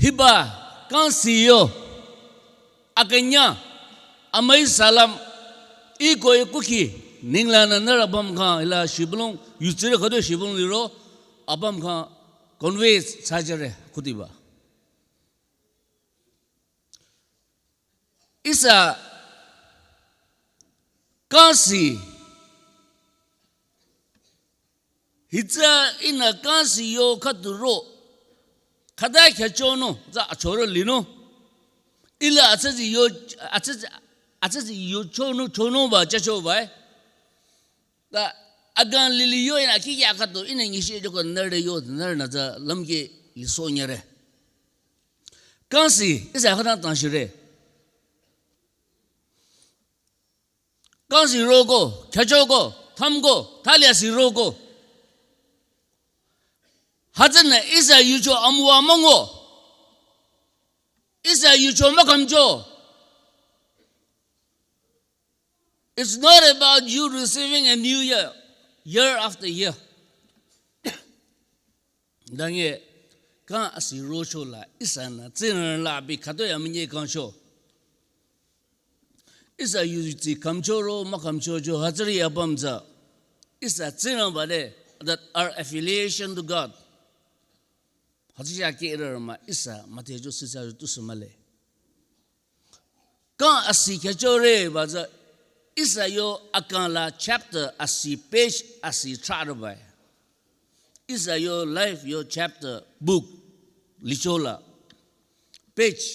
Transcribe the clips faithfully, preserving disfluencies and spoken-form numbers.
Hiba kangsi yo akünyang amüi salam iko ikuki ninglanü nührü apüm khyang hila shibülung yutsirü khüdu shibülung liro apüm khyang convey thsajüre khüdiba. Ihsa kangsi hitsü ihnü kangsi yo khüdu ro khüta khyüchonung tsü achorü linung. Ila atsatsi yo atsatsi atsatsi yo chonung chonungba chüchoba. Ta akang lili yo ihnü akhi ya khüdu ihnü nyishi joko nührü yo nührünü tsü lümkeh lisohnyüre. Kangsi ihsa khütang tangshire. Kangsi roko, khyüchoko, thümko, thaliasih roko. Hütsünü ihsa yucho amüwa müngo. Ihsa yucho mükhümcho. It's not about you receiving a new year, year after year. Dange kang asi rocho la ihsanü Tsingrang la abi khütoh-i amünyi kangcho. Ihsa yutsi khümchoro mükhümchocho hütsüri apüm tsü ihsa Tsingrangba de, that our affiliation to God. Hütsü ya kehre mah ihsa müdhecho sitsa tusü mühle. Kang asi khyüchore ba tsü ihsa yo akang la chapter asi page asi thrahre ba. Ihsa yo life yo chapter book licho la page.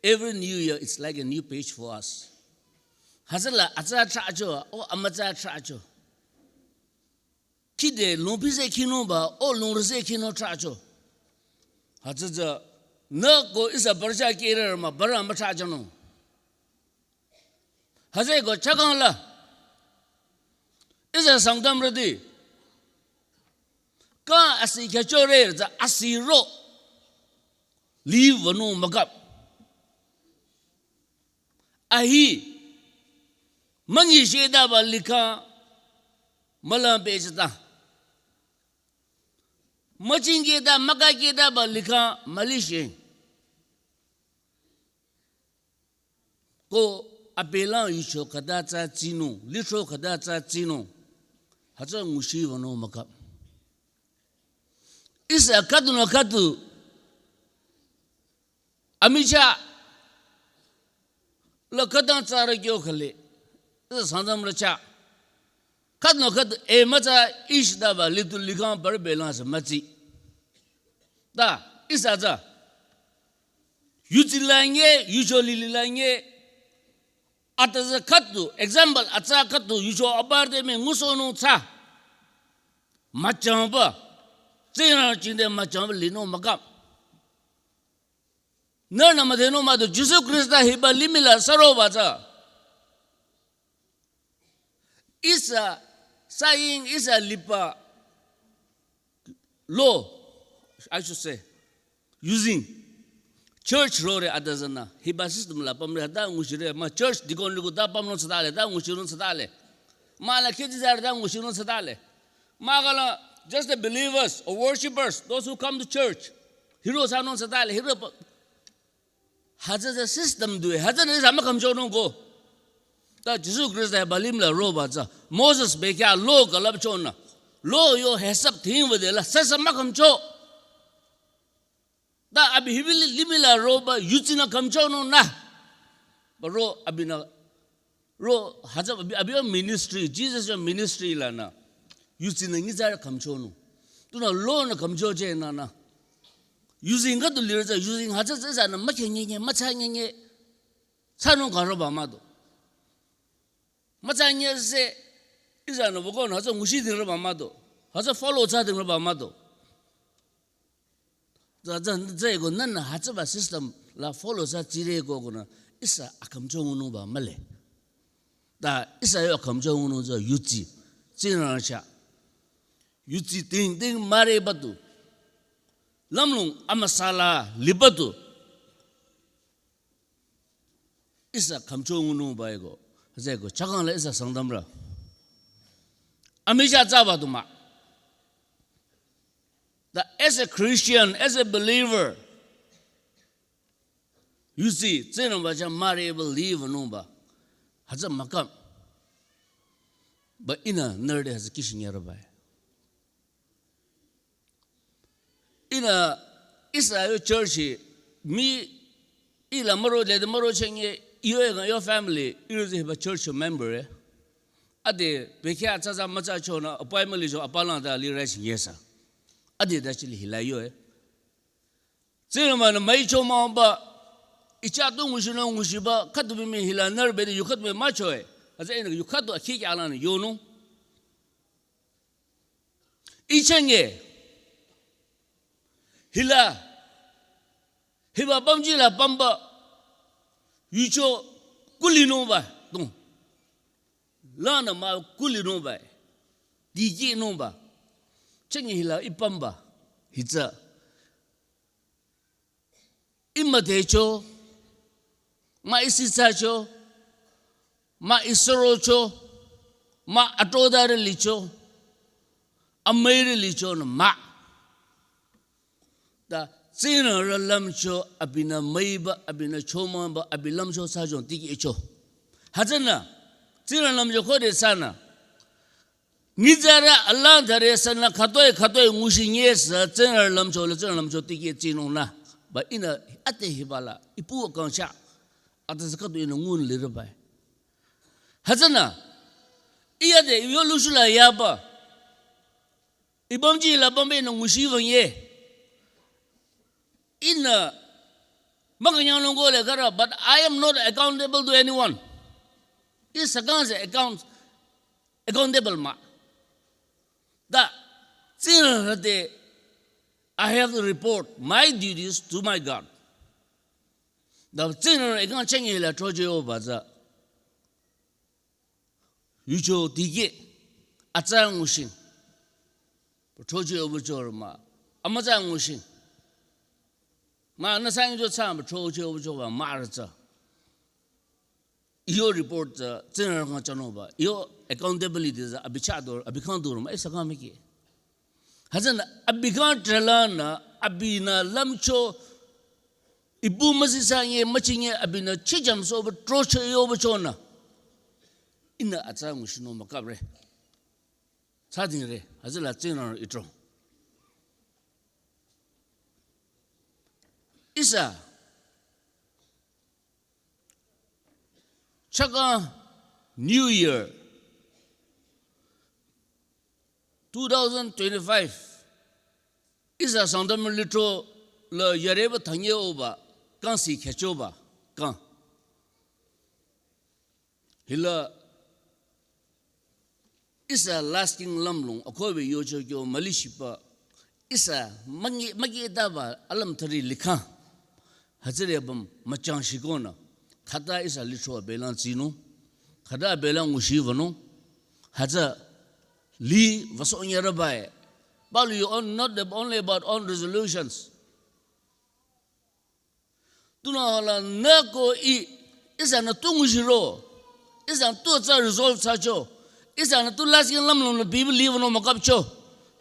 Every new year it's like a new page for us. Hütsüla atsa thrahcho o amütsa thrahcho. Khide longpi se khinungba o longre se khinung thrahcho. Hütsü tsü nü ko ihsa barja kehre mah bara müthrahchanung. Hütsüeko chakang la ihsa Sangtamrüti kang asi khyüchore tsü asi ro liwünung mükap. Ahi münyi shedaba likhang mülang pehjüta. Müchingkehta mükakehta ba likhang mülishe. Ko abelang yucho khüta tsü tsinung, lithro khüta tsü tsinung. Hütsü nguchi wünung mükap. Ihsa khüdunü khüdu amichah la khütang tsürü kyo khale. Ihsa Sangtamrü chah khüdunü khüdu e mütsa ishidaba litu likhang parü belang sü mütsi. Ta ihsa tsü yutsi la nge, yucho lili la nge. Atsa khüdu, example, atsa khüdu yucho aparü te mii ngusohnung tsü müchangba, Tsingrang jingte müchangba linung mükap. Nührünü müdhenung mah du Jisu Khrista hiba limih la süroba tsü ihsa saying ihsa liba lo, I should say, using church rore adüzünü hiba system la pümre hüta nguchire mah church deacon rüku ta pümnung tsütale ta nguchinung tsütale. Mah la kheti zare ta nguchinung tsütale. Mah kala just the believers or worshippers, those who come to church. Hiro thsanung tsütale, hiro pa-, hütsü tsü system due, hütsünü ihsa mükhümchonung ko. Ta Jisu Khrista hiba limih la roba tsü Moses bekhyah lo külüpchonü, lo yo hisap thingwüde la süsü mükhümcho. Ta abi hiba li-, limih la roba yutsinü khümchonung nü. Ba ro abinü ro hütsü abi, abi yo ministry, Jesus yo ministry lanü yutsinü nyitsarü khümchonung. Tunü lonü khümchochehnü nü using khüdu lirü tsü using hütsü tsü ihsanü mükhenyenye mütsanyenye thsanung kharoba mah du. Mütsanye se ihsanü wükonü hütsü nguchi dingrüba mah du. Hütsü follow thsa dingrüba mah du. Tsü, tsü, tsüeko nühnü hütsüba system la follow thsa tsire ko konü ihsa akhümcho ngunungba mühle. Ta ihsa yo akhümcho ngunung tsü yutsi, Tsingrang chah. Yutsi ting ting müre badu. Lümlong amüsa la libadu. Ihsa khümcho ngunungba eko. Hütsüeko chakang la ihsa Sangtamrü amichah tsüba du mah. Ta as a Christian, as a believer, You see, Tsingrangba chah marriable leave nungba. Hütsü mükam. Ba ihnü nührü te hütsü kihshinyarübai. Ihnü ihsa yo church hi mii ila müro lede müro chenge iyo ega yo family ihrü zi hiba church member e. Ade bekhyah tsatsa mütsa chonü appointment licho apalang ta li rai chingesa. Ade ta chili hila yo e. Tsingrangba-nü müicho mah-o ba, icha tu nguchinung nguchiba, khüdu bimi hila nührü bete yu khüdu bimi mücho e. Hütsü ihnü yu khüdu akhi kya lanü yonung. Ichenge, hila, hiba pümji la pümba, yucho kulinungba, tung. Lanü mah kulinungba, dikehnungba. Chenge hila ipümba, hitsü. Imüdhecho, mah isitsacho, mah isürocho, mah atodare licho, amüire lichonü mah. Ta Tsingrang lümcho abinü müiba, abinü chomangba, abi lümcho thsacho dikehcho. Hütsünü, Tsingrang lümcho khode thsanü. Nyitsarü alang thsare sünü khütoi khütoi nguchinye sü Tsingrang lümcho le Tsingrang lümcho tikeh tsinungnü. Ba ihnü ate hiba la, ipu akang chah. Ate sü khüdu ihnü ngun lirübai. Hütsünü, iyade, iyo lushula yaba. Ipümji la pümbe ihnü nguchi wünye. Ihnü, mükünyang nungko le khara, but I am not accountable to anyone. Ihsa kang se account, accountable mah. Ta, Tsingrang te, I have to report my duties to my God. Ta, Tsingrang ekang chenge la choje o baza. Yucho dikeh, atsa nguchin. Choje o bucho mah, amütsa nguchin. Mah nü sang yucho thsa, choje o bucho ba, mah rütsa. Iyo report tsü, Tsingrang kang chanungba, iyo accountability tsü, abi chah do, abi kang do, mah ihsa kang miki. Hütsünü, abi kang trelanü, abinü lümcho, ipu müsisa nye, müchinye, abinü chijam soba, troche yoba chonü. Ihnü atsa nguchinung mükapre. Thsadingre, hütsüla Tsingrang itro. Ihsa, Chakang New Year two thousand twenty-five. Ihsa Sangtam lithro la yareba thanye oba, kang si khechoba, kang. Hila ihsa lasting lümlong, akohbe yocho kyo mülishiba, ihsa müngi, mügi daba alüm thari likhang. Hütsüri apüm müchang shikonü. Khüta ihsa lithro abelang tsinung. Khüta abelang nguchi wünung. Hütsü li wüsoh nyarabai. Balu you on not the, only about own resolutions. Tunü hala nü ko ih, ihsanü tu nguchiro, ihsanü tu atsa result thsacho, ihsanü tu lasih lümlong nü bibi live nü mükapcho,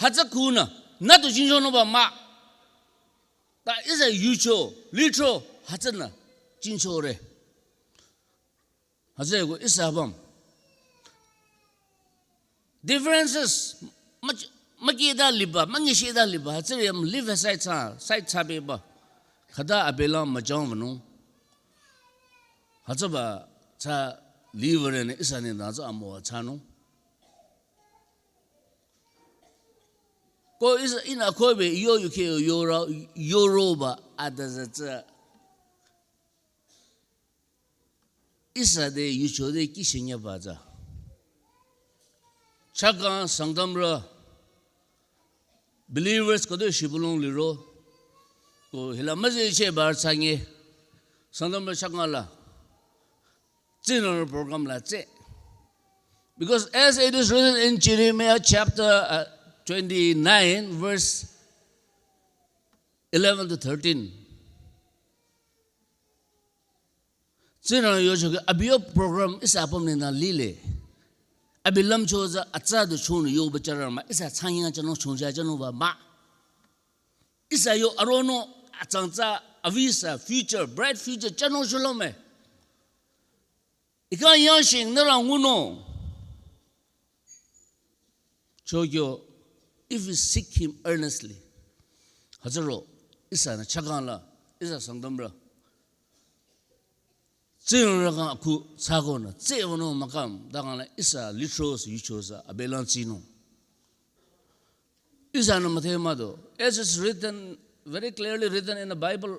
hütsü khunü, nü tu jingcho nü ba mah. Ta ihsa yucho, lithro, hütsünü, jingchore. Hütsüeko ihsa apüm. Differences, mü, mükida liba, müngichida liba, hütsüri apüm leave aside thsa, side thsabeba. Khüta abelang müchang wünung. Hütsüba thsa live renü ihsa nengdang tsü amüwa thsanung. Ko ihsa ihnü akohbe yo yukheh yoro, yoroba adüzü tsü. Ihsa te yucho te kihshinyaba tsü. Chakang Sangtamrü believers khüdu shibülung liro. Ko hila müzehcheh bar thsange. Sangtamrü chakang la. Tsingrang program la tsü. Because as it is written in Jeremiah chapter, uh, twenty-nine, verse eleven to thirteen. Tsingrang yocho ki abi yo program ihsa apüm nengdang lile. Abi lümcho tsü atsa du chonü yoba charar mah. Ihsa thsangnyang chanung chongcha chanungba mah. Ihsa yo aronung atsang tsü Avisa future, bright future chanung shulome. Ika yangshing nüra nguno. Chokyo, if we seek him earnestly. Hütsüro, ihsanü chakangla, ihsa Sangtamrü. Tsingrangba kang aku tsakonü, tsewanung mahkhang, dakangla ihsa lithro sü yucho sü, abelang tsinung. Ihsanü müdhe mah do. As is written, very clearly written in the Bible.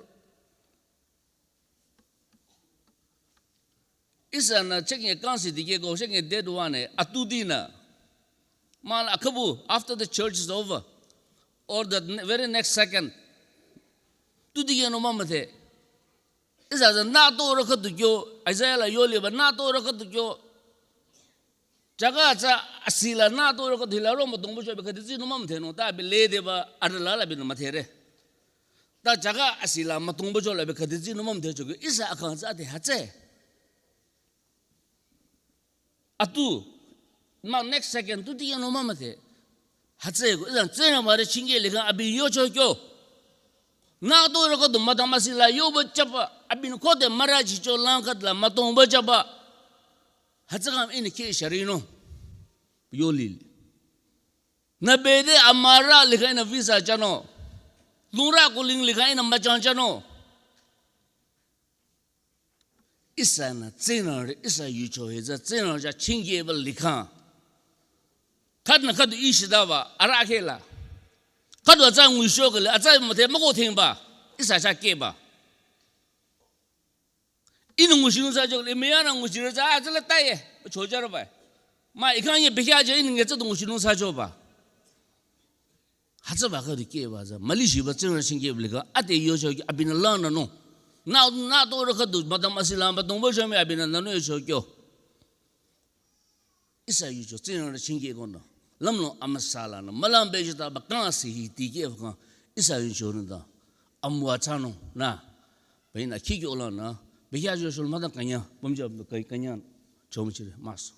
Ihsanü cheknge kangsi dikehko, cheknge date one e, atutinü. Mahla akhabu, after the church is over, or the ne-, very next second. Tu dikehnung mah müdhe. Ihsa tsü nüto rü khüdu kyo, Isaiah la yoliba nüto rü khüdu kyo. Jaga tsü asila nüto rü khüdu hila ro mütongba cho abi khüdi tsinung mah müdhenung, ta abi ledeba arüla la abinü müdhere. Ta jaga asila mütongba cho la abi khüdi tsinung mah müdhe chokyo. Ihsa akang tsü ade hütsü. Atu, mah next second tu dikehnung mah müdhe. Hütsüeko, ihsa Tsingrangba te chingkeh likhang abi yocho kyo. Nüto rü khüdu mütang asila yoba chaba, abinü khode mürachicho lang khüdula mütongba chaba. Hütsü kang ihnü khe sharinung. Yoli. Nü bete amürü likhang ihnü visa chanung. Lungrü kuling likhang ihnü müchang chanung. Ihsanü Tsingrang te, ihsa yucho hi tsü Tsingrang chah chingkehba likhang. Khüdunü khüdu ishitaba, arahkheh la. Khüdu atsa ngusohkheh le, atsa müdhe mükoh thingba, ihsa chah kehba. Ihnü nguchinung thsacho le, miyanü nguchire tsü, atsa le taye, chojaraba. Mah ikang ye bekhyah je ihnü nge tsü du nguchinung thsachoba. Hütsüba khüdu kehba tsü, mülishiba Tsingrang chingkehba likhang, ade yocho kyo abinü langnanung. Nü, nüto rü khüdu mütang asila mütongba cho mii abinü nünü yocho kyo. Ihsa yucho Tsingrang te chingkehkonü. Lümlong amüsalanü, mülang bejütaba kangsi hi dikehba kang, ihsa yucho nüda. Amüwa thsanung, nü. Beinü khikyo lanü, bekhyah jo shul mütang kanya, pümja kanya, chomüchire, müso.